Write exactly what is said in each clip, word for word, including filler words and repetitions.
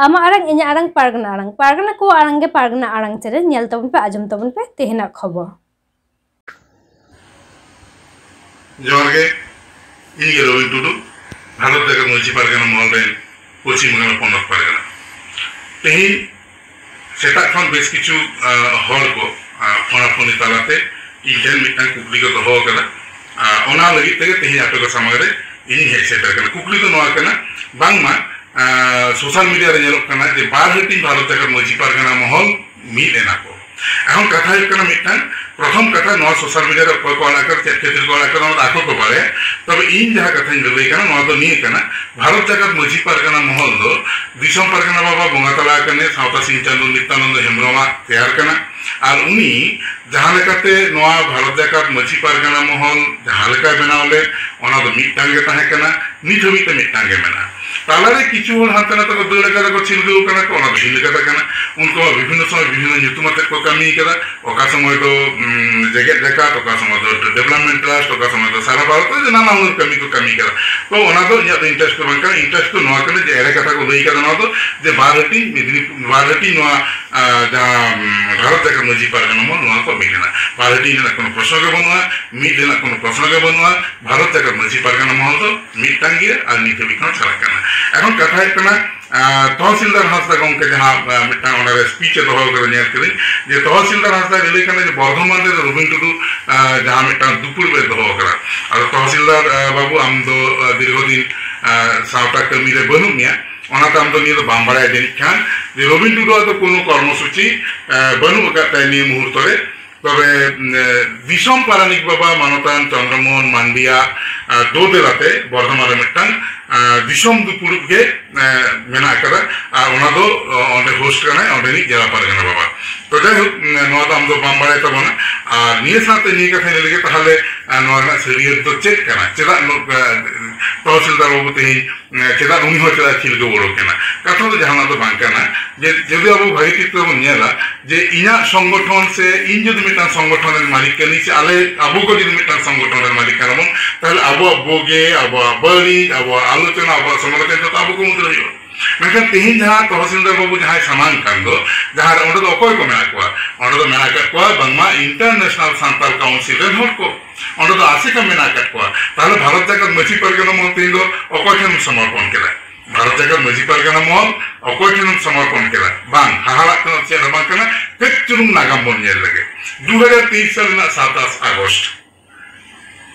ᱟᱢᱟᱜ ᱟᱲᱟᱝ, ᱤᱧᱟᱹᱜ ᱟᱲᱟᱝ, ᱯᱟᱨᱜᱟᱱᱟ ᱟᱲᱟᱝ, ᱯᱟᱨᱜᱟᱱᱟ ᱠᱚᱣᱟᱜ ᱟᱲᱟᱝ ᱜᱮ ᱯᱟᱨᱜᱟᱱᱟ ᱟᱲᱟᱝ ᱪᱮᱱᱮᱞ᱾ ᱧᱮᱞ ᱛᱟᱵᱚᱱ ᱯᱮ, ᱟᱸᱡᱚᱢ ᱛᱟᱵᱚᱱ ᱯᱮ ᱛᱮᱦᱮᱧᱟᱜ ᱠᱷᱚᱵᱚᱨ᱾ ᱡᱚᱦᱟᱨ ᱜᱮ, ᱤᱧ ᱜᱮ ᱨᱚᱵᱤᱱ ᱴᱩᱰᱩ, ᱵᱷᱟᱨᱚᱛ ᱡᱟᱠᱟᱛ ᱢᱟᱹᱡᱷᱤ ᱯᱟᱨᱜᱟᱱᱟ ᱢᱚᱦᱚᱞ ᱨᱮᱱ ᱯᱚᱪᱷᱤᱢ ᱵᱟᱝᱞᱟ ᱯᱚᱱᱚᱛ ᱯᱟᱨᱜᱟᱱᱟ᱾ ᱛᱮᱦᱮᱧ ᱥᱮᱛᱟᱜ ᱠᱷᱚᱱ ᱵᱮᱥ ᱠᱤᱪᱷᱩ, ᱟᱸ, ᱦᱚᱲ ᱠᱚ, ᱟᱸ, ᱯᱷᱳᱱ ᱟᱯᱷᱳᱱᱤ ᱛᱟᱞᱟᱛᱮ ᱤᱧ ᱴᱷᱮᱱ ᱢᱤᱫᱴᱟᱝ ᱠᱩᱠᱞᱤ ᱠᱚ ᱫᱚᱦᱚ ᱟᱠᱟᱫᱟ᱾ ᱟᱸ, ᱚᱱᱟ ᱞᱟᱹᱜᱤᱫ ᱛᱮᱜᱮ ᱛᱮᱦᱮᱧ ᱟᱯᱮ ᱠᱚ ᱥᱟᱢᱟᱝ ᱨᱮ ᱤᱧᱤᱧ ᱦᱮᱡ ᱥᱮᱴᱮᱨ ᱟᱠᱟᱱᱟ᱾ ᱠᱩᱠᱞᱤ ᱫᱚ ᱱᱚᱣᱟ ᱠᱟᱱᱟ, ᱵᱟᱝᱢᱟ, ᱟᱸ, ᱥᱳᱥᱟᱞ ᱢᱤᱰᱤᱭᱟ ᱨᱮ ᱧᱮᱞᱚᱜ ᱠᱟᱱᱟ ᱡᱮ ᱵᱟᱨ ᱦᱟᱹᱴᱤᱧ ᱵᱷᱟᱨᱚᱛ ᱡᱟᱠᱟᱛ ᱢᱟᱹᱡᱷᱤ ᱯᱟᱨᱜᱟᱱᱟ ᱢᱚᱦᱚᱞ ᱢᱤᱫ ᱮᱱᱟ ᱠᱚ᱾ ᱮᱠᱷᱚᱱ ᱠᱟᱛᱷᱟ ᱦᱩᱭᱩᱜ ᱠᱟᱱᱟ ᱢᱤᱫᱴᱟᱝ, ᱯᱨᱚᱛᱷᱚᱢ ᱠᱟᱛᱷᱟ, ᱱᱚᱣᱟ ᱥᱳᱥᱟᱞ ᱢᱤᱰᱤᱭᱟ ᱨᱮ ᱚᱠᱚᱭ ᱠᱚ ᱟᱲᱟᱜ ᱠᱟᱫᱟ, ᱪᱮᱫ ᱠᱷᱟᱹᱛᱤᱨ ᱠᱚ ᱟᱲᱟᱜ ᱠᱟᱫᱟ, ᱚᱱᱟ ᱫᱚ ᱟᱠᱚ ᱠᱚ ᱵᱟᱲᱟᱭᱟ᱾ ᱛᱚᱵᱮ ᱤᱧ ᱡᱟᱦᱟᱸ ᱠᱟᱛᱷᱟᱧ ᱞᱟᱹᱞᱟᱹᱭ ᱠᱟᱱᱟ, ᱱᱚᱣᱟ ᱫᱚ ᱱᱤᱭᱟᱹ ᱠᱟᱱᱟ, ᱵᱷᱟᱨᱚᱛ ᱡᱟᱠᱟᱛ ᱢᱟᱹᱡᱷᱤ ᱯᱟᱨᱜᱟᱱᱟ ᱢᱚᱦᱚᱞ ᱫᱚ ᱫᱤᱥᱚᱢ ᱯᱟᱨᱜᱟᱱᱟ ᱵᱟᱵᱟ ᱵᱚᱸᱜᱟ ᱛᱟᱞᱟ ᱟᱠᱟᱱᱮ ᱥᱟᱶᱛᱟ ᱥᱤᱧ ᱪᱟᱸᱫᱳ ᱱᱤᱛᱭᱟᱱᱚᱱᱫᱚ ᱦᱮᱢᱵᱨᱚᱢᱟᱜ ᱛᱮᱭᱟᱨ ᱠᱟᱱᱟ᱾ ᱟᱨ ᱩᱱᱤ ᱡᱟᱦᱟᱸ ᱞᱮᱠᱟᱛᱮ ᱱᱚᱣᱟ ᱵᱷᱟᱨᱚᱛ ᱡᱟᱠᱟᱛ ᱢᱟᱹᱡᱷᱤ ᱯᱟᱨᱜᱟᱱᱟ ᱢᱚᱦᱚᱞ ᱡᱟᱦᱟᱸ ᱞᱮᱠᱟᱭ ᱵᱮᱱᱟᱣ ᱞᱮᱫ, ᱚᱱᱟ ᱫᱚ ᱢᱤᱫᱴᱟᱝ ᱜᱮ ᱛᱟᱦᱮᱸ ᱠᱟᱱᱟ, ᱱᱤᱛ ᱦᱟᱹᱵᱤᱡ ᱛᱮ ᱢᱤᱫᱴᱟᱝ ᱜᱮ ᱢᱮᱱᱟᱜᱼᱟ᱾ ᱛᱟᱞᱟᱨᱮ ᱠᱤᱪᱷᱩ ᱦᱚᱲ ᱦᱟᱱᱛᱮ ᱱᱟᱛᱮ ᱠᱚ ᱫᱟᱹᱲ ᱟᱠᱟᱫᱟ ᱠᱚ, ᱪᱷᱤᱞᱜᱟᱹᱣ ᱠᱟᱱᱟ ᱠᱚ, ᱚᱱᱟ ᱫᱚ ᱪᱮᱫ ᱞᱮᱠᱟᱛᱮ ᱠᱟᱱᱟ? ᱩᱱᱠᱩ ᱢᱟ ᱵᱤᱵᱷᱤᱱᱱᱚ ᱥᱚᱢᱚᱭ ᱵᱤᱵᱷᱤᱱᱱᱚ ᱧᱩᱛᱩᱢ ᱟᱛᱮᱫ ᱠᱚ ᱠᱟᱹᱢᱤ ᱠᱟᱫᱟ, ᱚᱠᱟ ᱥᱚᱢᱚᱭ ᱫᱚ, ᱩᱢ, ᱡᱮᱜᱮᱛ ᱡᱟᱠᱟᱛ, ᱚᱠᱟ ᱥᱚᱢᱚᱭ ᱫᱚ ᱰᱮᱵᱷᱞᱚᱯᱢᱮᱱᱴ ᱴᱨᱟᱥᱴ, ᱚᱠᱟ ᱥᱚᱢᱚᱭ ᱫᱚ ᱥᱟᱨᱟ ᱵᱷᱟᱨᱚᱛ ᱨᱮ ᱱᱟᱱᱟ ᱦᱩᱱᱟᱹᱨ ᱠᱟᱹᱢᱤ ᱠᱚ ᱠᱟᱹᱢᱤ ᱠᱟᱫᱟ᱾ ᱛᱚ ᱚᱱᱟ ᱫᱚ ᱤᱧᱟᱹᱜ ᱫᱚ ᱤᱱᱴᱟᱨᱮᱥᱴ ᱫᱚ ᱵᱟᱝ ᱠᱟᱱᱟ᱾ ᱤᱱᱴᱟᱨᱮᱥᱴ ᱫᱚ ᱱᱚᱣᱟ ᱠᱟᱱᱟ ᱡᱮ ᱮᱲᱮ ᱠᱟᱛᱷᱟ ᱠᱚ ᱞᱟᱹᱭ ᱠᱟᱫᱟ, ᱱᱚᱣᱟ ᱫᱚ ᱡᱮ ᱵᱟᱨ ᱦᱟᱹᱴᱤᱧ ᱢᱮᱫᱽᱱᱤᱯᱩᱨ, ᱵᱟᱨ ᱦᱟᱹᱴᱤᱧ ᱱᱚᱣᱟ, ᱟᱸ, ᱡᱟᱦᱟᱸ, ᱩᱢ, ᱵᱷᱟᱨᱚᱛ ᱡᱟᱠᱟᱛ ᱢᱟᱹᱡᱷᱤ ᱯᱟᱨᱜᱟᱱᱟ ᱢᱚᱦᱚᱞ ᱱᱚᱣᱟ ᱠᱚ ᱢᱤᱫ ᱮᱱᱟ᱾ ᱵᱟᱨ ᱦᱟᱹᱴᱤᱧ ᱨᱮᱱᱟᱜ ᱠᱳᱱᱳ ᱯᱨᱚᱥᱱᱚ ᱜᱮ ᱵᱟᱹᱱᱩᱜᱼᱟ, ᱢᱤᱫ ᱨᱮᱱᱟᱜ ᱠᱳᱱᱳ ᱯᱨᱚᱥᱱᱚ ᱜᱮ ᱵᱟᱹᱱᱩᱜᱼᱟ᱾ ᱵᱷᱟᱨᱚᱛ ᱡᱟᱠᱟᱛ ᱢᱟᱹᱡᱷᱤ ᱯᱟᱨᱜᱟᱱᱟ ᱢᱚᱦᱚᱞ ᱫᱚ ᱢᱤᱫᱴᱟᱝ ᱜᱮᱭᱟ ᱟᱨ ᱱᱤᱛ ᱦᱟᱹᱵᱤᱡ ᱠᱷᱚᱱ ᱪᱟᱞᱟᱜ ᱠᱟᱱᱟ᱾ ᱮᱠᱷᱚᱱ ᱠᱟᱛᱷᱟ ᱦᱩᱭᱩᱜ ᱠᱟᱱᱟ, ᱟᱸ, ᱛᱚᱦᱥᱤᱞᱫᱟᱨ ᱦᱟᱸᱥᱫᱟ ᱜᱚᱢᱠᱮ ᱡᱟᱦᱟᱸ, ᱟᱸ, ᱢᱤᱫᱴᱟᱝ ᱚᱱᱟᱨᱮ ᱥᱯᱤᱪ ᱮ ᱫᱚᱦᱚ ᱠᱟᱫᱟ, ᱧᱮᱞ ᱠᱮᱫᱟᱹᱧ ᱡᱮ ᱛᱚᱦᱥᱤᱞᱫᱟᱨ ᱦᱟᱸᱥᱫᱟ ᱞᱟᱹᱭ ᱠᱟᱱᱟ ᱡᱮ ᱵᱚᱨᱫᱷᱚᱢᱟᱱ ᱨᱮ ᱨᱚᱵᱤᱱ ᱴᱩᱰᱩ, ᱟᱸ, ᱡᱟᱦᱟᱸ ᱢᱤᱫᱴᱟᱝ ᱫᱩᱯᱲᱩᱵ ᱮ ᱫᱚᱦᱚ ᱠᱟᱫᱟ᱾ ᱟᱫᱚ ᱛᱚᱦᱥᱤᱞᱫᱟᱨ, ᱟᱸ, ᱵᱟᱹᱵᱩ, ᱟᱢ ᱫᱚ, ᱟᱸ, ᱫᱤᱨᱜᱷᱚ ᱫᱤᱱ, ᱟᱸ, ᱥᱟᱶᱛᱟ ᱠᱟᱹᱢᱤ ᱨᱮ ᱵᱟᱹᱱᱩᱜ ᱢᱮᱭᱟ, ᱚᱱᱟᱛᱮ ᱟᱢ ᱫᱚ ᱱᱤᱭᱟᱹ ᱫᱚ ᱵᱟᱢ ᱵᱟᱲᱟᱭᱟ ᱡᱟᱹᱱᱤᱡ ᱠᱷᱟᱱ ᱡᱮ ᱨᱚᱵᱤᱱ ᱴᱩᱰᱩᱣᱟᱜ ᱫᱚ ᱠᱳᱱᱳ ᱠᱚᱨᱢᱚᱥᱩᱪᱤ, ᱟᱸ, ᱵᱟᱹᱱᱩᱜ ᱟᱠᱟᱫ ᱛᱟᱭᱟ ᱱᱤᱭᱟᱹ ᱢᱩᱦᱩᱨᱛᱚ ᱨᱮ᱾ ᱛᱚᱵᱮ, ᱮ, ᱫᱤᱥᱚᱢ ᱯᱟᱨᱟᱱᱤᱠ ᱵᱟᱵᱟ ᱢᱟᱱᱚᱛᱟᱱ ᱪᱚᱱᱫᱨᱚᱢᱳᱦᱚᱱ ᱢᱟᱱᱰᱤᱭᱟᱜ, ᱮ, ᱫᱳᱫᱮᱞᱟᱛᱮ ᱵᱚᱨᱫᱷᱚᱢᱟᱱ ᱨᱮ ᱢᱤᱫᱴᱟᱝ, ᱮ, ᱫᱤᱥᱚᱢ ᱫᱩᱯᱩᱲᱩᱵ ᱜᱮ, ᱮ, ᱢᱮᱱᱟᱜ ᱟᱠᱟᱫᱟ᱾ ᱟᱨ ᱚᱱᱟ ᱫᱚ, ᱚ, ᱚᱸᱰᱮ ᱦᱳᱥᱴ ᱠᱟᱱᱟᱭ ᱚᱸᱰᱮᱱᱤᱡ ᱡᱮᱞᱟ ᱯᱟᱨᱜᱟᱱᱟ ᱵᱟᱵᱟ᱾ ᱛᱚ ᱡᱟᱭᱦᱳᱠ, ᱮ, ᱱᱚᱣᱟ ᱫᱚ ᱟᱢ ᱫᱚ ᱵᱟᱢ ᱵᱟᱲᱟᱭ ᱛᱟᱵᱚᱱᱟ᱾ ᱟᱨ ᱱᱤᱭᱟᱹ ᱥᱟᱶᱛᱮ ᱱᱤᱭᱟᱹ ᱠᱟᱛᱷᱟᱧ ᱞᱟᱹᱭ ᱞᱮᱜᱮ, ᱛᱟᱦᱚᱞᱮ, ᱮ, ᱱᱚᱣᱟ ᱨᱮᱱᱟᱜ ᱥᱟᱹᱨᱤᱭᱟᱹᱛ ᱫᱚ ᱪᱮᱫ ᱠᱟᱱᱟ? ᱪᱮᱫᱟᱜ ᱱᱩ-, ᱮ, ᱛᱚᱦᱥᱤᱞᱫᱟᱨ ᱵᱟᱵᱩ ᱛᱮᱦᱮᱧ ᱮ, ᱪᱮᱫᱟᱜ ᱩᱱᱤ ᱦᱚᱸ ᱪᱮᱫᱟᱜ ᱪᱷᱤᱞᱠᱟᱹᱣ ᱚᱰᱚᱠ ᱮᱱᱟ? ᱠᱟᱛᱷᱟ ᱫᱚ ᱡᱟᱦᱟᱱᱟᱜ ᱫᱚ ᱵᱟᱝ ᱠᱟᱱᱟ᱾ ᱡᱮ ᱡᱩᱫᱤ ᱟᱵᱚ ᱵᱷᱟᱹᱜᱤ ᱴᱷᱤᱠ ᱛᱮᱵᱚᱱ ᱧᱮᱞᱟ, ᱡᱮ ᱤᱧᱟᱹᱜ ᱥᱚᱝᱜᱚᱴᱷᱚᱱ ᱥᱮ ᱤᱧ ᱡᱩᱫᱤ ᱢᱤᱫᱴᱟᱝ ᱥᱚᱝᱜᱚᱴᱷᱚᱱ ᱨᱮᱱ ᱢᱟᱹᱞᱤᱠ ᱠᱟᱹᱱᱟᱹᱧ, ᱥᱮ ᱟᱞᱮ, ᱟᱵᱚ ᱠᱚ ᱡᱩᱫᱤ ᱢᱤᱫᱴᱟᱝ ᱥᱚᱝᱜᱚᱴᱷᱚᱱ ᱨᱮᱱ ᱢᱟᱹᱞᱤᱠ ᱠᱟᱱᱟ ᱵᱚᱱ, ᱛᱟᱦᱚᱞᱮ ᱟᱵᱚᱣᱟᱜ ᱵᱩᱜᱤ, ᱟᱵᱚᱣᱟᱜ ᱵᱟᱹᱲᱤᱡ, ᱟᱵᱚᱣᱟᱜ ᱟᱞᱳᱪᱚᱱᱟ, ᱟᱵᱚᱣᱟᱜ ᱥᱚᱢᱟᱞᱳᱪᱚᱱᱟ ᱡᱚᱛᱚ ᱟᱵᱚ ᱠᱚ ᱢᱩᱫᱽᱨᱮ ᱦᱩᱭᱩᱜᱼᱟ᱾ ᱢᱮᱱᱠᱷᱟᱱ ᱛᱮᱦᱮᱧ ᱡᱟᱦᱟᱸ ᱛᱚᱦᱥᱤᱞᱫᱟᱨ ᱵᱟᱹᱵᱩ ᱡᱟᱦᱟᱸᱭ ᱥᱟᱢᱟᱝ ᱠᱟᱱ ᱫᱚ, ᱡᱟᱦᱟᱸ ᱨᱮ ᱚᱸᱰᱮ ᱫᱚ ᱚᱠᱚᱭ ᱠᱚ ᱢᱮᱱᱟᱜ ᱠᱚᱣᱟ? ᱚᱸᱰᱮ ᱫᱚ ᱢᱮᱱᱟᱜ ᱟᱠᱟᱫ ᱠᱚᱣᱟ ᱵᱟᱝᱢᱟ International Santal Council ᱨᱮᱱ ᱦᱚᱲ ᱠᱚ᱾ ᱚᱸᱰᱮ ᱫᱚ ᱟᱥᱮᱠᱟ ᱢᱮᱱᱟᱜ ᱟᱠᱟᱫ ᱠᱚᱣᱟ᱾ ᱛᱟᱦᱞᱮ ᱵᱷᱟᱨᱚᱛ ᱡᱟᱠᱟᱛ ᱢᱟᱹᱡᱷᱤ ᱯᱟᱨᱜᱟᱱᱟ ᱢᱚᱦᱚᱞ ᱛᱮᱦᱮᱧ ᱫᱚ ᱚᱠᱚᱭ ᱴᱷᱮᱱ ᱥᱚᱢᱚᱨᱯᱚᱱ ᱠᱮᱫᱟ? ᱵᱷᱟᱨᱚᱛ ᱡᱟᱠᱟᱛ ᱢᱟᱹᱡᱷᱤ ᱯᱟᱨᱜᱟᱱᱟ ᱢᱚᱦᱚᱞ ᱚᱠᱚᱭ ᱴᱷᱮᱱ ᱥᱚᱢᱚᱨᱯᱚᱱ ᱠᱮᱫᱟ? ᱵᱟᱝ, ᱦᱟᱦᱟᱲᱟᱜ ᱛᱮᱱᱟᱜ ᱪᱮᱫ ᱦᱚᱸ ᱵᱟᱝ ᱠᱟᱱᱟ᱾ ᱠᱟᱹᱡ ᱪᱩᱞᱩᱝ ᱱᱟᱜᱟᱢ ᱵᱚᱱ ᱧᱮᱞ ᱞᱮᱜᱮ᱾ ᱫᱩ ᱦᱟᱡᱟᱨ ᱛᱮᱭᱤᱥ ᱥᱟᱞ ᱨᱮᱱᱟᱜ ᱥᱟᱛᱟᱥ ᱟᱜᱚᱥᱴ,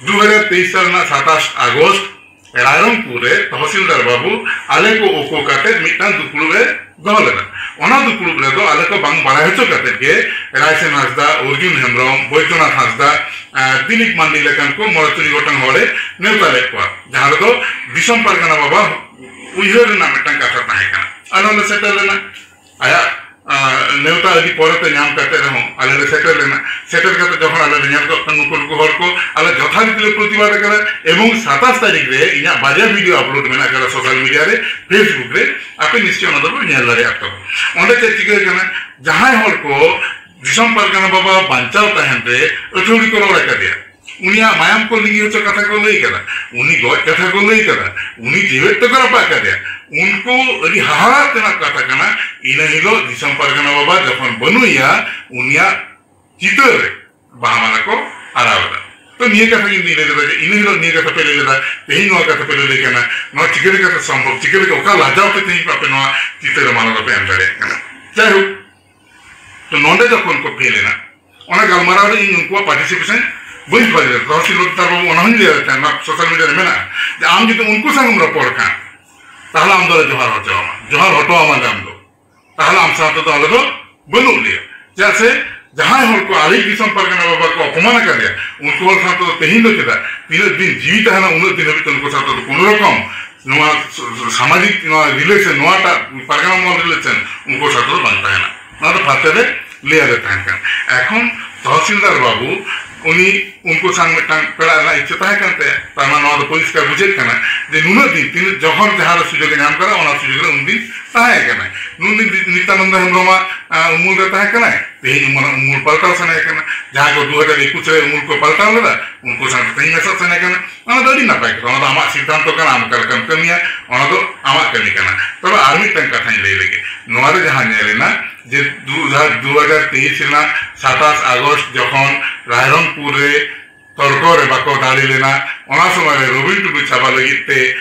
ᱫᱩ ᱦᱟᱡᱟᱨ ᱛᱮᱭᱤᱥ ᱥᱟᱞ ᱨᱮᱱᱟᱜ ᱥᱟᱛᱟᱥ ᱟᱜᱚᱥᱴ ᱨᱟᱭᱨᱚᱝᱯᱩᱨ ᱨᱮ ᱛᱚᱦᱥᱤᱞᱫᱟᱨ ᱵᱟᱹᱵᱩ ᱟᱞᱮ ᱠᱚ ᱳᱠᱳ ᱠᱟᱛᱮ ᱢᱤᱫᱴᱟᱝ ᱫᱩᱯᱲᱩᱵ ᱮ ᱫᱚᱦᱚ ᱞᱮᱫᱟ᱾ ᱚᱱᱟ ᱫᱩᱯᱲᱩᱵ ᱨᱮᱫᱚ ᱟᱞᱮ ᱠᱚ ᱵᱟᱝ ᱵᱟᱲᱟᱭ ᱦᱚᱪᱚ ᱠᱟᱛᱮ ᱜᱮ ᱨᱟᱭᱥᱮᱱ ᱦᱟᱸᱥᱫᱟ, ᱚᱨᱡᱩᱱ ᱦᱮᱢᱵᱨᱚᱢ, ᱵᱳᱭᱫᱚᱱᱟᱛᱷ ᱦᱟᱸᱥᱫᱟ, ᱟᱨ ᱫᱤᱞᱤᱯ ᱢᱟᱱᱰᱤ ᱞᱮᱠᱟᱱ ᱠᱚ ᱢᱚᱬᱮ ᱛᱩᱨᱩᱭ ᱜᱚᱴᱟᱝ ᱦᱚᱲᱮ ᱱᱮᱣᱛᱟ ᱞᱮᱫ ᱠᱚᱣᱟ, ᱡᱟᱦᱟᱸ ᱨᱮᱫᱚ ᱫᱤᱥᱚᱢ ᱯᱟᱨᱜᱟᱱᱟ ᱵᱟᱵᱟ ᱩᱭᱦᱟᱹᱨ ᱨᱮᱱᱟᱜ ᱢᱤᱫᱴᱟᱝ ᱠᱟᱛᱷᱟ ᱛᱟᱦᱮᱸ ᱠᱟᱱᱟ᱾ ᱟᱞᱮ ᱦᱚᱸᱞᱮ ᱥᱮᱴᱮᱨ ᱞᱮᱱᱟ᱾ ᱟᱭᱟᱜ, ᱟᱸ, ᱱᱮᱣᱛᱟ ᱟᱹᱰᱤ ᱯᱚᱨᱮᱛᱮ ᱧᱟᱢ ᱠᱟᱛᱮ ᱨᱮᱦᱚᱸ ᱟᱞᱮ ᱞᱮ ᱥᱮᱴᱮᱨ ᱞᱮᱱᱟ᱾ ᱥᱮᱴᱮᱨ ᱠᱟᱛᱮ ᱡᱚᱠᱷᱚᱱ ᱟᱞᱮ ᱞᱮ ᱧᱮᱞ ᱜᱚᱫ ᱠᱮᱫ ᱱᱩᱠᱩ ᱱᱩᱠᱩ ᱦᱚᱲ ᱠᱚ, ᱟᱞᱮ ᱡᱚᱛᱷᱟᱨᱤᱛᱤ ᱞᱮ ᱯᱨᱚᱛᱤᱵᱟᱫ ᱟᱠᱟᱫᱟ᱾ ᱮᱵᱚᱝ ᱥᱟᱛᱟᱥ ᱛᱟᱹᱨᱤᱠᱷ ᱨᱮ ᱤᱧᱟᱹᱜ ᱵᱟᱨᱭᱟ ᱵᱷᱤᱰᱤᱭᱳ ᱟᱯᱞᱳᱰ ᱢᱮᱱᱟᱜ ᱟᱠᱟᱫᱟ ᱥᱳᱥᱟᱞ ᱢᱤᱰᱤᱭᱟ ᱨᱮ, ᱯᱷᱮᱥᱵᱩᱠ ᱨᱮ, ᱟᱯᱮ ᱱᱤᱥᱪᱚᱭ ᱚᱱᱟ ᱫᱚᱯᱮ ᱧᱮᱞ ᱫᱟᱲᱮᱭᱟᱜ ᱛᱟᱵᱚᱱᱟ᱾ ᱚᱸᱰᱮ ᱪᱮᱫ ᱪᱤᱠᱟᱹ ᱠᱟᱱᱟ? ᱡᱟᱦᱟᱸᱭ ᱦᱚᱲ ᱠᱚ ᱫᱤᱥᱚᱢ ᱯᱟᱨᱜᱟᱱᱟ ᱵᱟᱵᱟ ᱵᱟᱧᱪᱟᱣ ᱛᱟᱦᱮᱱ ᱨᱮ ᱟᱹᱛᱷᱟᱹᱣᱲᱤ ᱠᱚ ᱨᱚᱲ ᱟᱠᱟᱫᱮᱭᱟ, ᱩᱱᱤᱭᱟᱜ ᱢᱟᱭᱟᱢ ᱠᱚ ᱞᱤᱸᱜᱤ ᱦᱚᱪᱚ ᱠᱟᱛᱷᱟ ᱠᱚ ᱞᱟᱹᱭ ᱠᱟᱫᱟ, ᱩᱱᱤ ᱜᱚᱡ ᱠᱟᱛᱷᱟ ᱠᱚ ᱞᱟᱹᱭ ᱠᱟᱫᱟ, ᱩᱱᱤ ᱡᱮᱣᱮᱫ ᱛᱮᱠᱚ ᱨᱟᱯᱟᱜ ᱠᱟᱫᱮᱭᱟ᱾ ᱩᱱᱠᱩ ᱟᱹᱰᱤ ᱦᱟᱦᱟᱲᱟᱜ ᱛᱮᱱᱟᱜ ᱠᱟᱛᱷᱟ ᱠᱟᱱᱟ᱾ ᱤᱱᱟᱹ ᱦᱤᱞᱳᱜ ᱫᱤᱥᱚᱢ ᱯᱟᱨᱜᱟᱱᱟ ᱵᱟᱵᱟ ᱡᱚᱠᱷᱚᱱ ᱵᱟᱹᱱᱩᱭᱟ, ᱩᱱᱤᱭᱟᱜ ᱪᱤᱛᱟᱹᱨ ᱨᱮ ᱵᱟᱦᱟ ᱢᱟᱞᱟ ᱠᱚ ᱟᱨᱟᱣ ᱮᱫᱟ᱾ ᱛᱚ ᱱᱤᱭᱟᱹ ᱠᱟᱛᱷᱟ ᱜᱤᱧ ᱞᱟᱹᱭ ᱞᱮᱫᱟ ᱡᱮ ᱤᱱᱟᱹ ᱦᱤᱞᱳᱜ ᱱᱤᱭᱟᱹ ᱠᱟᱛᱷᱟ ᱯᱮ ᱞᱟᱹᱭ ᱞᱮᱫᱟ, ᱛᱮᱦᱮᱧ ᱱᱚᱣᱟ ᱠᱟᱛᱷᱟ ᱯᱮ ᱞᱟᱹᱭ ᱠᱟᱱᱟ, ᱱᱚᱣᱟ ᱪᱤᱠᱟᱹ ᱞᱮᱠᱟᱛᱮ ᱥᱚᱢᱵᱷᱚᱵ? ᱪᱤᱠᱟᱹ ᱞᱮᱠᱟ, ᱚᱠᱟ ᱞᱟᱡᱟᱣ ᱛᱮ ᱛᱮᱦᱮᱧ ᱟᱯᱮ ᱱᱚᱣᱟ ᱪᱤᱛᱟᱹᱨ ᱨᱮ ᱢᱟᱞᱟ ᱫᱚᱯᱮ ᱮᱢ ᱫᱟᱲᱮᱭᱟᱜ ᱠᱟᱱᱟ? ᱡᱟᱭᱦᱳᱠ, ᱛᱚ ᱱᱚᱰᱮ ᱡᱚᱠᱷᱚᱱ ᱠᱚ ᱯᱷᱮᱞ ᱮᱱᱟ, ᱚᱱᱟ ᱜᱟᱞᱢᱟᱨᱟᱣ ᱨᱮ ᱤᱧ ᱩᱱᱠᱩᱣᱟᱜ ᱯᱟᱨᱴᱤᱥᱤᱯᱮᱥᱚᱱ ᱵᱟᱹᱧ ᱠᱷᱚᱡ ᱞᱮᱫᱟ᱾ ᱛᱚᱦᱥᱤᱞ ᱛᱟᱨ ᱵᱟᱹᱵᱩ ᱚᱱᱟ ᱦᱚᱸᱧ ᱞᱟᱹᱭ ᱟᱫᱮ ᱛᱟᱦᱮᱸᱫ, ᱱᱚᱣᱟ ᱥᱳᱥᱟᱞ ᱢᱤᱰᱤᱭᱟ ᱨᱮ ᱢᱮᱱᱟᱜᱼᱟ, ᱡᱮ ᱟᱢ ᱡᱩᱫᱤ ᱩᱱᱠᱩ ᱥᱟᱶ ᱮᱢ ᱨᱚᱯᱚᱲ ᱠᱷᱟᱱ, ᱛᱟᱦᱞᱮ ᱟᱢ ᱫᱚᱞᱮ ᱡᱚᱦᱟᱨ ᱦᱚᱪᱚ ᱟᱢᱟ, ᱡᱚᱦᱟᱨ ᱦᱚᱴᱚ ᱟᱢᱟᱞᱮ ᱟᱢ ᱫᱚ, ᱛᱟᱦᱞᱮ ᱟᱢ ᱥᱟᱶ ᱛᱮᱫᱚ ᱟᱞᱮ ᱫᱚ ᱵᱟᱹᱱᱩᱜ ᱞᱮᱭᱟ᱾ ᱪᱮᱫᱟᱜ ᱥᱮ ᱡᱟᱦᱟᱸᱭ ᱦᱚᱲ ᱠᱚ ᱟᱞᱮ ᱫᱤᱥᱚᱢ ᱯᱟᱨᱜᱟᱱᱟ ᱵᱟᱵᱟ ᱠᱚ ᱚᱯᱚᱢᱟᱱ ᱟᱠᱟᱫᱮᱭᱟ, ᱩᱱᱠᱩ ᱦᱚᱲ ᱥᱟᱶ ᱛᱮᱫᱚ ᱛᱮᱦᱮᱧ ᱫᱚ ᱪᱮᱫᱟᱜ, ᱛᱤᱱᱟᱹᱜ ᱫᱤᱱ ᱡᱤᱣᱤ ᱛᱟᱦᱮᱱᱟ ᱩᱱᱟᱹᱜ ᱫᱤᱱ ᱦᱟᱹᱵᱤᱡ ᱫᱚ ᱩᱱᱠᱩ ᱥᱟᱶ ᱛᱮᱫᱚ ᱠᱳᱱᱳ ᱨᱚᱠᱚᱢ ᱱᱚᱣᱟ ᱥᱟᱢᱟᱡᱤᱠ, ᱱᱚᱣᱟ ᱨᱤᱞᱮᱥᱚᱱ, ᱱᱚᱣᱟᱴᱟᱜ ᱯᱟᱨᱜᱟᱱᱟ ᱢᱚᱦᱚᱞ ᱨᱤᱞᱮᱥᱚᱱ ᱩᱱᱠᱩ ᱥᱟᱶ ᱛᱮᱫᱚ ᱵᱟᱝ ᱛᱟᱦᱮᱱᱟ᱾ ᱱᱚᱣᱟ ᱫᱚ ᱯᱷᱟᱥᱴ ᱨᱮ ᱞᱟᱹᱭ ᱟᱞᱮ ᱛᱟᱦᱮᱸ ᱠᱟᱱᱟ᱾ ᱮᱠᱷᱚᱱ ᱛᱚᱦᱥᱤᱞᱫᱟᱨ ᱵᱟᱹᱵᱩ ᱩᱱᱤ ᱩᱱᱠᱩ ᱥᱟᱶ ᱢᱤᱫᱴᱟᱝ ᱯᱮᱲᱟ ᱨᱮᱱᱟᱜ ᱤᱪᱪᱷᱟᱹ ᱛᱟᱦᱮᱸ ᱠᱟᱱ ᱛᱟᱭᱟ᱾ ᱛᱟᱨ ᱢᱟᱱᱮ ᱱᱚᱣᱟ ᱫᱚ ᱯᱚᱨᱤᱥᱠᱟᱨ ᱵᱩᱡᱷᱟᱹᱜ ᱠᱟᱱᱟ ᱡᱮ ᱱᱩᱱᱟᱹᱜ ᱫᱤᱱ, ᱛᱤᱱᱟᱹᱜ ᱡᱚᱠᱷᱚᱱ ᱡᱟᱦᱟᱸ ᱨᱮ ᱥᱩᱡᱳᱜᱽ ᱮ ᱧᱟᱢ ᱠᱟᱫᱟ, ᱚᱱᱟ ᱥᱩᱡᱳᱜᱽ ᱨᱮ ᱩᱱᱫᱤᱱ ᱛᱟᱦᱮᱸ ᱠᱟᱱᱟᱭ᱾ ᱱᱩᱱᱫᱤᱱ ᱱᱤᱛᱭᱟᱱᱚᱱᱫᱚ ᱦᱮᱢᱵᱨᱚᱢᱟᱜ, ᱟᱸ, ᱩᱢᱩᱞ ᱨᱮ ᱛᱟᱦᱮᱸ ᱠᱟᱱᱟᱭ, ᱛᱮᱦᱮᱧ ᱩᱢᱩᱞ, ᱩᱢᱩᱞ ᱯᱟᱞᱴᱟᱣ ᱥᱟᱱᱟᱭᱮ ᱠᱟᱱᱟ᱾ ᱡᱟᱦᱟᱸᱭ ᱠᱚ ᱫᱩ ᱦᱟᱡᱟᱨ ᱮᱠᱩᱥ ᱨᱮ ᱩᱢᱩᱞ ᱠᱚ ᱯᱟᱞᱴᱟᱣ ᱞᱮᱫᱟ, ᱩᱱᱠᱩ ᱥᱟᱶᱛᱮ ᱛᱮᱦᱮᱧ ᱢᱮᱥᱟ ᱥᱟᱱᱟ ᱠᱟᱱᱟ, ᱚᱱᱟ ᱫᱚ ᱟᱹᱰᱤ ᱱᱟᱯᱟᱭ ᱠᱟᱛᱷᱟ, ᱚᱱᱟ ᱫᱚ ᱟᱢᱟᱜ ᱥᱤᱫᱽᱫᱷᱟᱱᱛᱚ ᱠᱟᱱᱟ, ᱟᱢ ᱚᱠᱟ ᱞᱮᱠᱟᱢ ᱠᱟᱹᱢᱤᱭᱟ, ᱚᱱᱟ ᱫᱚ ᱟᱢᱟᱜ ᱠᱟᱹᱢᱤ ᱠᱟᱱᱟ᱾ ᱛᱚᱵᱮ ᱟᱨ ᱢᱤᱫᱴᱟᱝ ᱠᱟᱛᱷᱟᱧ ᱞᱟᱹᱭ ᱞᱮᱜᱮ, ᱱᱚᱣᱟ ᱨᱮ ᱡᱟᱦᱟᱸ ᱧᱮᱞ ᱮᱱᱟ ᱡᱮ ᱫᱩ ᱦᱟᱡᱟᱨ, ᱫᱩ ᱦᱟᱡᱟᱨ ᱛᱮᱭᱤᱥ ᱨᱮᱱᱟᱜ ᱥᱟᱛᱟᱥ ᱟᱜᱚᱥᱴ ᱡᱚᱠᱷᱚᱱ ᱨᱟᱭᱨᱚᱝᱯᱩᱨ ᱨᱮ ᱛᱚᱨᱠᱚ ᱨᱮ ᱵᱟᱠᱚ ᱫᱟᱲᱮ ᱞᱮᱱᱟ, ᱚᱱᱟ ᱥᱚᱢᱚᱭ ᱨᱮ ᱨᱚᱵᱤᱱ ᱴᱩᱰᱩ ᱪᱟᱵᱟ ᱞᱟᱹᱜᱤᱫ ᱛᱮ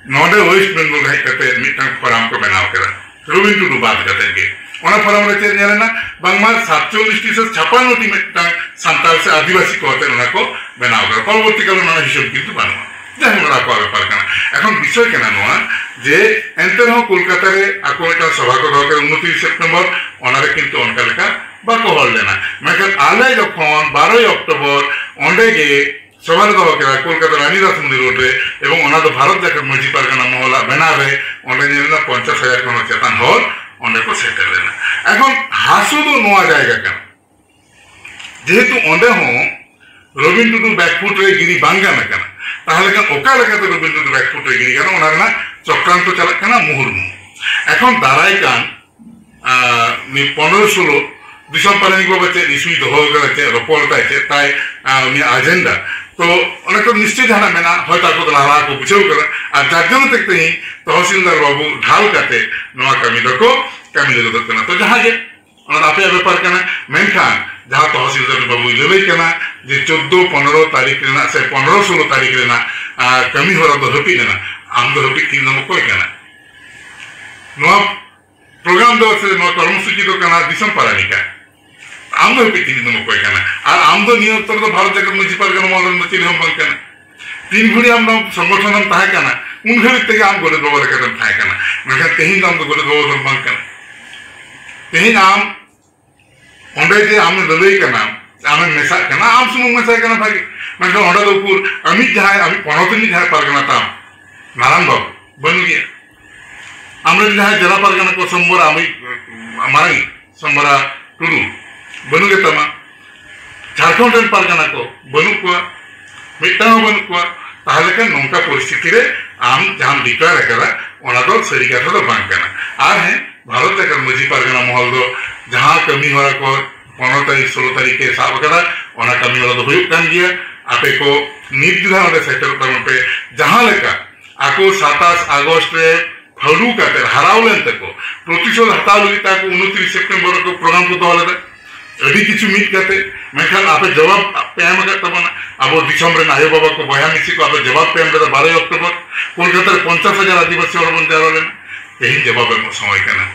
ᱱᱚᱰᱮ ᱳᱭᱮᱥᱴ ᱵᱮᱝᱜᱚᱞ ᱦᱮᱡ ᱠᱟᱛᱮ ᱢᱤᱫᱴᱟᱝ ᱯᱷᱳᱨᱟᱢ ᱠᱚ ᱵᱮᱱᱟᱣ ᱠᱮᱫᱟ, ᱨᱚᱵᱤᱱ ᱴᱩᱰᱩ ᱵᱟᱫ ᱠᱟᱛᱮ ᱜᱮ᱾ ᱚᱱᱟ ᱯᱷᱳᱨᱟᱢ ᱨᱮ ᱪᱮᱫ ᱧᱮᱞ ᱮᱱᱟ? ᱵᱟᱝᱢᱟ ᱥᱟᱛᱪᱚᱞᱞᱤᱥ ᱴᱤ ᱥᱮ ᱪᱷᱟᱯᱟᱱᱱᱚ ᱴᱤ ᱢᱤᱫᱴᱟᱝ ᱥᱟᱱᱛᱟᱲ ᱥᱮ ᱟᱹᱫᱤᱵᱟᱹᱥᱤ ᱠᱚ ᱟᱛᱮ ᱚᱱᱟ ᱠᱚ ᱵᱮᱱᱟᱣ ᱠᱮᱫᱟ᱾ ᱯᱚᱨᱚᱵᱚᱨᱛᱤ ᱠᱟᱞ ᱨᱮ ᱚᱱᱟ ᱦᱤᱥᱟᱹᱵ ᱠᱤᱱᱛᱩ ᱵᱟᱹᱱᱩᱜᱼᱟ᱾ ᱡᱟᱭᱦᱳᱠ, ᱚᱱᱟ ᱟᱠᱚᱣᱟᱜ ᱵᱮᱯᱟᱨ ᱠᱟᱱᱟ᱾ ᱮᱠᱷᱚᱱ ᱵᱤᱥᱚᱭ ᱠᱟᱱᱟ ᱱᱚᱣᱟ ᱡᱮ ᱮᱱᱛᱮ ᱨᱮᱦᱚᱸ ᱠᱳᱞᱠᱟᱛᱟ ᱨᱮ ᱟᱠᱚ ᱢᱤᱫᱴᱟᱝ ᱥᱚᱵᱷᱟ ᱠᱚ ᱫᱚᱦᱚ ᱠᱮᱫᱟ ᱩᱱᱛᱨᱤᱥ ᱥᱮᱯᱴᱮᱢᱵᱚᱨ, ᱚᱱᱟ ᱨᱮ ᱠᱤᱱᱛᱩ ᱚᱱᱠᱟ ᱞᱮᱠᱟ ᱵᱟᱠᱚ ᱦᱚᱲ ᱞᱮᱱᱟ᱾ ᱢᱮᱱᱠᱷᱟᱱ ᱟᱞᱮ ᱡᱚᱠᱷᱚᱱ ᱵᱟᱨᱚᱭ ᱚᱠᱴᱳᱵᱚᱨ ᱚᱸᱰᱮ ᱜᱮ ᱥᱚᱵᱷᱟ ᱞᱮ ᱫᱚᱦᱚ ᱠᱮᱫᱟ ᱠᱳᱞᱠᱟᱛᱟ ᱨᱟᱱᱤ ᱨᱟᱥᱢᱚᱱᱤ ᱨᱳᱰ ᱨᱮ, ᱮᱵᱚᱝ ᱚᱱᱟ ᱫᱚ ᱵᱷᱟᱨᱚᱛ ᱡᱟᱠᱟᱛ ᱢᱟᱹᱡᱷᱤ ᱯᱟᱨᱜᱟᱱᱟ ᱢᱚᱦᱚᱞᱟᱜ ᱵᱮᱱᱟᱨ ᱨᱮ, ᱚᱸᱰᱮ ᱧᱮᱞ ᱮᱱᱟ ᱯᱚᱧᱪᱟᱥ ᱦᱟᱡᱟᱨ ᱠᱷᱚᱱ ᱦᱚᱸ ᱪᱮᱛᱟᱱ ᱦᱚᱲ ᱚᱸᱰᱮ ᱠᱚ ᱥᱮᱴᱮᱨ ᱞᱮᱱᱟ᱾ ᱮᱠᱷᱚᱱ ᱦᱟᱹᱥᱩ ᱫᱚ ᱱᱚᱣᱟ ᱡᱟᱭᱜᱟ ᱠᱟᱱᱟ, ᱡᱮᱦᱮᱛᱩ ᱚᱸᱰᱮ ᱦᱚᱸ ᱨᱚᱵᱤᱱ ᱴᱩᱰᱩ ᱵᱮᱠᱯᱷᱩᱴ ᱨᱮ ᱜᱤᱰᱤ ᱵᱟᱝ ᱜᱟᱱ ᱟᱠᱟᱱᱟ, ᱛᱟᱦᱚᱞᱮ ᱠᱷᱟᱱ ᱚᱠᱟ ᱞᱮᱠᱟᱛᱮ ᱨᱚᱵᱤᱱ ᱴᱩᱰᱩ ᱵᱮᱠᱯᱷᱩᱴ ᱨᱮ ᱜᱤᱰᱤ ᱜᱟᱱᱚᱜ, ᱚᱱᱟ ᱨᱮᱱᱟᱜ ᱪᱚᱠᱨᱟᱱᱛᱚ ᱪᱟᱞᱟᱜ ᱠᱟᱱᱟ ᱢᱩᱦᱩᱨᱢᱩᱦᱩ᱾ ᱮᱠᱷᱚᱱ ᱫᱟᱨᱟᱭ ᱠᱟᱱ ᱟᱨ ᱩᱱᱤ ᱯᱚᱱᱨᱚ ᱥᱳᱞᱳ ᱫᱤᱥᱚᱢ ᱯᱟᱨᱟᱱᱤᱠ ᱵᱟᱵᱟ ᱪᱮᱫ ᱤᱥᱩᱭ ᱫᱚᱦᱚ ᱟᱠᱟᱫᱟ, ᱪᱮᱫ ᱨᱚᱯᱚᱲ ᱛᱟᱭ, ᱪᱮᱫ ᱛᱟᱭ, ᱟᱨ ᱩᱱᱤᱭᱟᱜ ᱟᱡᱮᱱᱰᱟ, ᱛᱚ ᱚᱱᱟ ᱠᱚ ᱱᱤᱥᱪᱚᱭ ᱡᱟᱦᱟᱱᱟᱜ ᱢᱮᱱᱟᱜᱼᱟ, ᱦᱚᱭᱛᱚ ᱟᱠᱚ ᱫᱚ ᱞᱟᱦᱟ ᱠᱚ ᱵᱩᱡᱷᱟᱹᱣ ᱠᱟᱫᱟ, ᱟᱨ ᱡᱟᱨ ᱡᱚᱱᱱᱚ ᱛᱮ ᱛᱮᱦᱮᱧ ᱛᱚᱦᱥᱤᱞᱫᱟᱨ ᱵᱟᱹᱵᱩ ᱰᱷᱟᱞ ᱠᱟᱛᱮ ᱱᱚᱣᱟ ᱠᱟᱹᱢᱤ ᱫᱚᱠᱚ ᱠᱟᱹᱢᱤ ᱞᱟᱹᱜᱤᱫᱚᱜ ᱠᱟᱱᱟ᱾ ᱛᱚ ᱡᱟᱦᱟᱸ ᱜᱮ, ᱚᱱᱟ ᱫᱚ ᱟᱯᱮᱭᱟᱜ ᱵᱮᱯᱟᱨ ᱠᱟᱱᱟ, ᱢᱮᱱᱠᱷᱟᱱ ᱡᱟᱦᱟᱸ ᱛᱚᱦᱥᱤᱞᱫᱟᱨ ᱵᱟᱹᱵᱩᱭ ᱞᱟᱹᱞᱟᱹᱭ ᱠᱟᱱᱟ ᱡᱮ ᱪᱳᱫᱽᱫᱳ ᱯᱚᱱᱨᱚ ᱛᱟᱹᱨᱤᱠᱷ ᱨᱮᱱᱟᱜ ᱥᱮ ᱯᱚᱱᱨᱚ ᱥᱳᱞᱳ ᱛᱟᱹᱨᱤᱠᱷ ᱨᱮᱱᱟᱜ, ᱟᱨ, ᱠᱟᱹᱢᱤ ᱦᱚᱨᱟ ᱫᱚ ᱦᱟᱹᱯᱤᱫ ᱮᱱᱟ, ᱟᱢ ᱫᱚ ᱦᱟᱹᱯᱤᱫ ᱛᱤᱧ ᱫᱚᱢ ᱚᱠᱚᱭ ᱠᱟᱱᱟ? ᱱᱚᱣᱟ ᱯᱨᱳᱜᱨᱟᱢ ᱫᱚ ᱥᱮ ᱱᱚᱣᱟ ᱠᱚᱨᱢᱚᱥᱩᱪᱤ ᱫᱚ ᱠᱟᱱᱟ ᱫᱤᱥᱚᱢ ᱯᱟᱨᱟᱱᱤᱠᱟ᱾ ᱟᱢ ᱫᱚ ᱦᱟᱹᱯᱤᱫ ᱛᱤᱧ ᱫᱚᱢ ᱚᱠᱚᱭ ᱠᱟᱱᱟ? ᱟᱨ ᱟᱢ ᱫᱚ ᱱᱤᱭᱟᱹ ᱚᱠᱛᱚ ᱨᱮᱫᱚ ᱵᱷᱟᱨᱚᱛ ᱡᱟᱠᱟᱛ ᱢᱟᱹᱡᱷᱤ ᱯᱟᱨᱜᱟᱱᱟ ᱢᱚᱦᱚᱞ ᱨᱮᱱ ᱫᱚ ᱪᱤᱞᱤ ᱦᱚᱸ ᱵᱟᱝ ᱠᱟᱱᱟ᱾ ᱛᱤᱱ ᱜᱷᱩᱲᱤ ᱟᱢ ᱫᱚ ᱥᱚᱝᱜᱚᱴᱷᱚᱱ ᱨᱮᱢ ᱛᱟᱦᱮᱸ ᱠᱟᱱᱟ, ᱩᱱ ᱜᱷᱟᱹᱲᱤᱡ ᱛᱮᱜᱮ ᱟᱢ ᱜᱚᱰᱮᱛ ᱵᱟᱵᱟ ᱞᱮᱠᱟᱛᱮᱢ ᱛᱟᱦᱮᱸ ᱠᱟᱱᱟ᱾ ᱢᱮᱱᱠᱷᱟᱱ ᱛᱮᱦᱮᱧ ᱫᱚ ᱟᱢ ᱫᱚ ᱜᱚᱰᱮᱛ ᱵᱟᱵᱟ ᱫᱚᱢ ᱵᱟᱝ ᱠᱟᱱᱟ᱾ ᱛᱮᱦᱮᱧ ᱟᱢ ᱚᱸᱰᱮ ᱡᱮ ᱟᱢᱮ ᱞᱟᱹᱞᱟᱹᱭ ᱠᱟᱱᱟ, ᱟᱢᱮᱢ ᱢᱮᱥᱟᱜ ᱠᱟᱱᱟ, ᱟᱢ ᱥᱩᱢᱩᱝ ᱢᱮᱥᱟᱭ ᱠᱟᱱᱟ ᱵᱷᱟᱜᱮ, ᱢᱮᱱᱠᱷᱟᱱ ᱚᱸᱰᱮ ᱫᱚ ᱩᱠᱩᱨ ᱟᱢᱤᱡ ᱡᱟᱦᱟᱸᱭ, ᱟᱢᱤᱡ ᱯᱚᱱᱚᱛ ᱨᱤᱱᱤᱡ ᱡᱟᱦᱟᱸᱭ ᱯᱟᱨᱜᱟᱱᱟ ᱛᱟᱢ, ᱱᱟᱨᱟᱱ ᱵᱟᱵᱩ, ᱵᱟᱹᱱᱩᱜ ᱜᱮᱭᱟ᱾ ᱟᱢᱨᱮᱱ ᱡᱟᱦᱟᱸᱭ ᱡᱮᱞᱟ ᱯᱟᱨᱜᱟᱱᱟ ᱠᱚ ᱥᱚᱢᱵᱚᱨᱟ, ᱟᱢᱤᱡ ᱢᱟᱨᱟᱝ ᱥᱚᱢᱵᱚᱨᱟ ᱴᱩᱰᱩ, ᱵᱟᱹᱱᱩᱜ ᱜᱮᱛᱟᱢᱟ᱾ ᱡᱷᱟᱲᱠᱷᱚᱸᱰ ᱨᱮᱱ ᱯᱟᱨᱜᱟᱱᱟ ᱠᱚ ᱵᱟᱹᱱᱩᱜ ᱠᱚᱣᱟ, ᱢᱤᱫᱴᱟᱝ ᱦᱚᱸ ᱵᱟᱹᱱᱩᱜ ᱠᱚᱣᱟ᱾ ᱛᱟᱦᱚᱞᱮ ᱠᱷᱟᱱ ᱱᱚᱝᱠᱟ ᱯᱚᱨᱤᱥᱛᱷᱤᱛᱤ ᱨᱮ ᱟᱢ ᱡᱟᱦᱟᱸᱢ ᱰᱤᱠᱞᱮᱭᱟᱨ ᱟᱠᱟᱫᱟ, ᱚᱱᱟ ᱫᱚ ᱥᱟᱹᱨᱤ ᱠᱟᱛᱷᱟ ᱫᱚ ᱵᱟᱝ ᱠᱟᱱᱟ᱾ ᱟᱨ ᱦᱮᱸ, ᱵᱷᱟᱨᱚᱛ ᱡᱟᱠᱟᱛ ᱢᱟᱹᱡᱷᱤ ᱯᱟᱨᱜᱟᱱᱟ ᱢᱚᱦᱚᱞ ᱫᱚ ᱡᱟᱦᱟᱸ ᱠᱟᱹᱢᱤ ᱦᱚᱨᱟ ᱠᱚ ᱯᱚᱱᱨᱚ ᱛᱟᱹᱨᱤᱠᱷ, ᱥᱳᱞᱳ ᱛᱟᱹᱨᱤᱠᱷ ᱮ ᱥᱟᱵ ᱟᱠᱟᱫᱟ᱾ ᱚᱱᱟ ᱠᱟᱹᱢᱤ ᱦᱚᱨᱟ ᱫᱚ ᱦᱩᱭᱩᱜ ᱠᱟᱱ ᱜᱮᱭᱟ᱾ ᱟᱯᱮ ᱠᱚ ᱱᱤᱛ ᱜᱮ ᱱᱟᱦᱟᱜ ᱚᱸᱰᱮ ᱥᱮᱴᱮᱨᱚᱜ ᱛᱟᱵᱚᱱ ᱯᱮ᱾ ᱡᱟᱦᱟᱸ ᱞᱮᱠᱟ ᱟᱠᱚ ᱥᱟᱛᱟᱥ ᱟᱜᱚᱥᱴ ᱨᱮ ᱯᱷᱟᱹᱲᱩ ᱠᱟᱛᱮ ᱦᱟᱨᱟᱣ ᱞᱮᱱ ᱛᱮᱠᱚ ᱯᱨᱚᱛᱤᱥᱳᱫᱷ ᱦᱟᱛᱟᱣ ᱞᱟᱹᱜᱤᱫ ᱛᱮ ᱟᱠᱚ ᱩᱱᱛᱨᱤᱥ ᱥᱮᱯᱴᱮᱢᱵᱚᱨ ᱨᱮᱠᱚ ᱯᱨᱳᱜᱨᱟᱢ ᱠᱚ ᱫᱚᱦᱚ ᱞᱮᱫᱟ᱾ ᱟᱹᱰᱤ ᱠᱤᱪᱷᱩ ᱢᱤᱫ ᱠᱟᱛᱮ, ᱢᱮᱱᱠᱷᱟᱱ ᱟᱯᱮ ᱡᱚᱵᱟᱵ ᱯᱮ ᱮᱢ ᱟᱠᱟᱫ ᱛᱟᱵᱚᱱᱟ᱾ ᱟᱵᱚ ᱫᱤᱥᱚᱢ ᱨᱮᱱ ᱟᱭᱳ ᱵᱟᱵᱟ ᱠᱚ, ᱵᱚᱭᱦᱟ ᱢᱤᱥᱤ ᱠᱚ, ᱟᱯᱮ ᱡᱚᱵᱟᱵ ᱯᱮ ᱮᱢ ᱞᱮᱫᱟ ᱵᱟᱨᱚᱭ ᱚᱠᱴᱳᱵᱚᱨ᱾ ᱠᱳᱞᱠᱟᱛᱟ ᱨᱮ ᱯᱚᱧᱪᱟᱥ ᱦᱟᱡᱟᱨ ᱟᱹᱫᱤᱵᱟᱹᱥᱤ ᱦᱚᱲ ᱵᱚᱱ ᱡᱟᱣᱨᱟ ᱞᱮᱱᱟ᱾ ᱛᱮᱦᱮᱧ ᱡᱚᱵᱟᱵ ᱮᱢᱚᱜ ᱥᱚᱢᱚᱭ ᱠᱟᱱᱟ᱾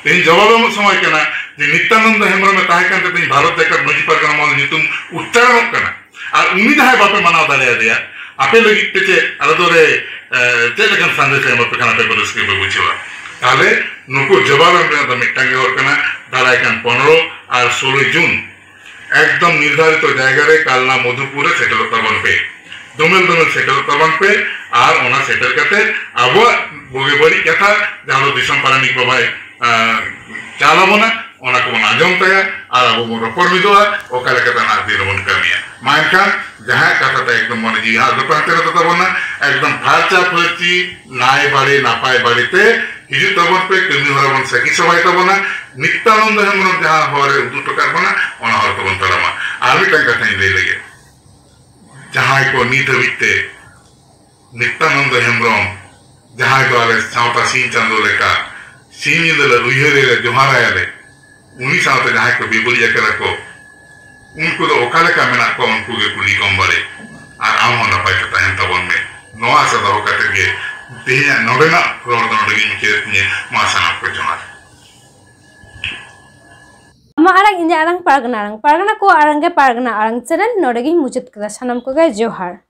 ᱛᱮᱦᱮᱧ ᱡᱚᱵᱟᱵ ᱮᱢᱚᱜ ᱥᱚᱢᱚᱭ ᱠᱟᱱᱟ ᱡᱮ ᱱᱤᱛᱭᱟᱱᱚᱱᱫᱚ ᱦᱮᱢᱵᱨᱚᱢ ᱮ ᱛᱟᱦᱮᱸ ᱠᱟᱱ ᱛᱮ ᱛᱮᱦᱮᱧ ᱵᱷᱟᱨᱚᱛ ᱡᱟᱠᱟᱛ ᱢᱟᱹᱡᱷᱤ ᱯᱟᱨᱜᱟᱱᱟ ᱢᱚᱦᱚᱞ ᱧᱩᱛᱩᱢ ᱩᱪᱪᱟᱨᱚᱱᱚᱜ ᱠᱟᱱᱟ᱾ ᱟᱨ ᱩᱱᱤ ᱡᱟᱦᱟᱸᱭ ᱵᱟᱯᱮ ᱢᱟᱱᱟᱣ ᱫᱟᱲᱮᱭᱟᱫᱮᱭᱟ, ᱟᱯᱮ ᱞᱟᱹᱜᱤᱫ ᱛᱮ ᱪᱮᱫ, ᱟᱞᱮ ᱫᱚᱞᱮ, ᱮ, ᱪᱮᱫ ᱞᱮᱠᱟᱱ ᱥᱟᱸᱫᱮᱥ ᱮ ᱮᱢᱟ ᱯᱮ ᱠᱷᱟᱱ ᱟᱯᱮ ᱠᱚ ᱨᱟᱹᱥᱠᱟᱹ ᱯᱮ ᱵᱩᱡᱷᱟᱹᱣᱟ? ᱛᱟᱦᱞᱮ ᱱᱩᱠᱩ ᱡᱚᱵᱟᱵ ᱮᱢ ᱨᱮᱱᱟᱜ ᱫᱚ ᱢᱤᱫᱴᱟᱝ ᱜᱮ ᱦᱚᱨ ᱠᱟᱱᱟ, ᱫᱟᱨᱟᱭ ᱠᱟᱱ ᱯᱚᱱᱨᱚ ᱟᱨ ᱥᱳᱞᱳᱭ ᱡᱩᱱ ᱮᱠᱫᱚᱢ ᱱᱤᱨᱫᱷᱟᱨᱤᱛᱚ ᱡᱟᱭᱜᱟ ᱨᱮ ᱠᱟᱞᱱᱟ ᱢᱚᱫᱷᱩᱯᱩᱨ ᱨᱮ ᱥᱮᱴᱮᱨᱚᱜ ᱛᱟᱵᱚᱱ ᱯᱮ, ᱫᱚᱢᱮᱞ ᱫᱚᱢᱮᱞ ᱥᱮᱴᱮᱨᱚᱜ ᱛᱟᱵᱚᱱ ᱯᱮ᱾ ᱟᱨ ᱚᱱᱟ ᱥᱮᱴᱮᱨ ᱠᱟᱛᱮ ᱟᱵᱚᱣᱟᱜ ᱵᱩᱜᱤ ᱵᱟᱹᱲᱤᱡ ᱠᱟᱛᱷᱟ, ᱡᱟᱦᱟᱸ ᱫᱚ ᱫᱤᱥᱚᱢ ᱯᱟᱨᱟᱱᱤᱠ ᱵᱟᱵᱟᱭ, ᱟᱸ, ᱪᱟᱞ ᱟᱵᱚᱱᱟ, ᱚᱱᱟ ᱠᱚᱵᱚᱱ ᱟᱸᱡᱚᱢ ᱛᱟᱭᱟ ᱟᱨ ᱟᱵᱚ ᱵᱚᱱ ᱨᱚᱯᱚᱲ ᱢᱤᱫᱚᱜᱼᱟ, ᱚᱠᱟ ᱞᱮᱠᱟᱛᱮ ᱱᱟᱦᱟᱜ ᱫᱤᱱ ᱨᱮᱵᱚᱱ ᱠᱟᱹᱢᱤᱭᱟ᱾ ᱢᱟ ᱮᱱᱠᱷᱟᱱ ᱡᱟᱦᱟᱸᱭᱟᱜ ᱠᱟᱛᱷᱟ ᱛᱮ ᱮᱠᱫᱚᱢ ᱢᱚᱱᱮ ᱡᱤᱣᱤ ᱦᱟᱸᱜ ᱫᱚ ᱯᱟᱱᱛᱮ ᱨᱮ ᱛᱟᱵᱚᱱᱟ, ᱮᱠᱫᱚᱢ ᱯᱷᱟᱨᱪᱟ ᱯᱷᱟᱹᱨᱪᱤ, ᱱᱟᱭ ᱵᱟᱲᱮ ᱱᱟᱯᱟᱭ ᱵᱟᱲᱮ ᱛᱮ ᱦᱤᱡᱩᱜ ᱛᱟᱵᱚᱱ ᱯᱮ, ᱠᱟᱹᱢᱤ ᱦᱚᱨᱟ ᱵᱚᱱ ᱥᱟᱹᱠᱷᱤ ᱥᱚᱵᱷᱟᱭ ᱛᱟᱵᱚᱱᱟ᱾ ᱱᱤᱛᱭᱟᱱᱚᱱᱫᱚ ᱦᱮᱢᱵᱨᱚᱢ ᱡᱟᱦᱟᱸ ᱦᱚᱨ ᱮ ᱩᱫᱩᱜ ᱦᱚᱴᱚ ᱠᱟᱜ ᱵᱚᱱᱟ, ᱚᱱᱟ ᱦᱚᱨ ᱛᱮᱵᱚᱱ ᱛᱟᱲᱟᱢᱟ᱾ ᱟᱨ ᱢᱤᱫᱴᱟᱝ ᱠᱟᱛᱷᱟᱧ ᱞᱟᱹᱭ ᱞᱮᱜᱮ, ᱡᱟᱦᱟᱸᱭ ᱠᱚ ᱱᱤᱛ ᱦᱟᱹᱵᱤᱡ ᱛᱮ ᱱᱤᱛᱭᱟᱱᱚᱱᱫᱚ ᱦᱮᱢᱵᱨᱚᱢ, ᱡᱟᱦᱟᱸᱭ ᱫᱚ ᱟᱞᱮ ᱥᱟᱶᱛᱟ ᱥᱤᱧ ᱪᱟᱸᱫᱳ ᱞᱮᱠᱟ ᱥᱤᱧ ᱧᱤᱫᱟᱹ ᱞᱮ ᱩᱭᱦᱟᱹᱨᱮᱭᱟ, ᱡᱚᱦᱟᱨᱟᱭᱟᱞᱮ, ᱩᱱᱤ ᱥᱟᱶᱛᱮ ᱡᱟᱦᱟᱸᱭ ᱠᱚ ᱵᱤᱵᱟᱹᱲᱤᱡ ᱟᱠᱟᱫᱟ ᱠᱚ, ᱩᱱᱠᱩ ᱫᱚ ᱚᱠᱟ ᱞᱮᱠᱟ ᱢᱮᱱᱟᱜ ᱠᱚᱣᱟ, ᱩᱱᱠᱩ ᱜᱮ ᱠᱩᱞᱤ ᱠᱚᱢ ᱵᱟᱲᱮ᱾ ᱟᱨ ᱟᱢ ᱦᱚᱸ ᱱᱟᱯᱟᱭ ᱛᱮ ᱛᱟᱦᱮᱱ ᱛᱟᱵᱚᱱ ᱢᱮ᱾ ᱱᱚᱣᱟ ᱟᱥᱟ ᱫᱚᱦᱚ ᱠᱟᱛᱮ ᱜᱮ ᱛᱮᱦᱮᱧᱟᱜ ᱱᱚᱰᱮᱱᱟᱜ ᱨᱚᱲ ᱫᱚ ᱱᱚᱰᱮ ᱜᱤᱧ ᱢᱩᱪᱟᱹᱫᱮᱫ ᱛᱤᱧᱟᱹ᱾ ᱢᱟ ᱥᱟᱱᱟᱢ ᱠᱚ ᱡᱚᱦᱟᱨ᱾ ᱟᱢᱟᱜ ᱟᱲᱟᱝ, ᱤᱧᱟᱹᱜ ᱟᱲᱟᱝ, ᱯᱟᱨᱜᱟᱱᱟ ᱟᱲᱟᱝ, ᱯᱟᱨᱜᱟᱱᱟ ᱠᱚᱣᱟᱜ ᱟᱲᱟᱝ ᱜᱮ ᱯᱟᱨᱜᱟᱱᱟ ᱟᱲᱟᱝ ᱪᱮᱱᱮᱞ ᱱᱚᱰᱮ ᱜᱤᱧ ᱢᱩᱪᱟᱹᱫ ᱠᱮᱫᱟ᱾ ᱥᱟᱱᱟᱢ ᱠᱚᱜᱮ ᱡᱚᱦᱟᱨ᱾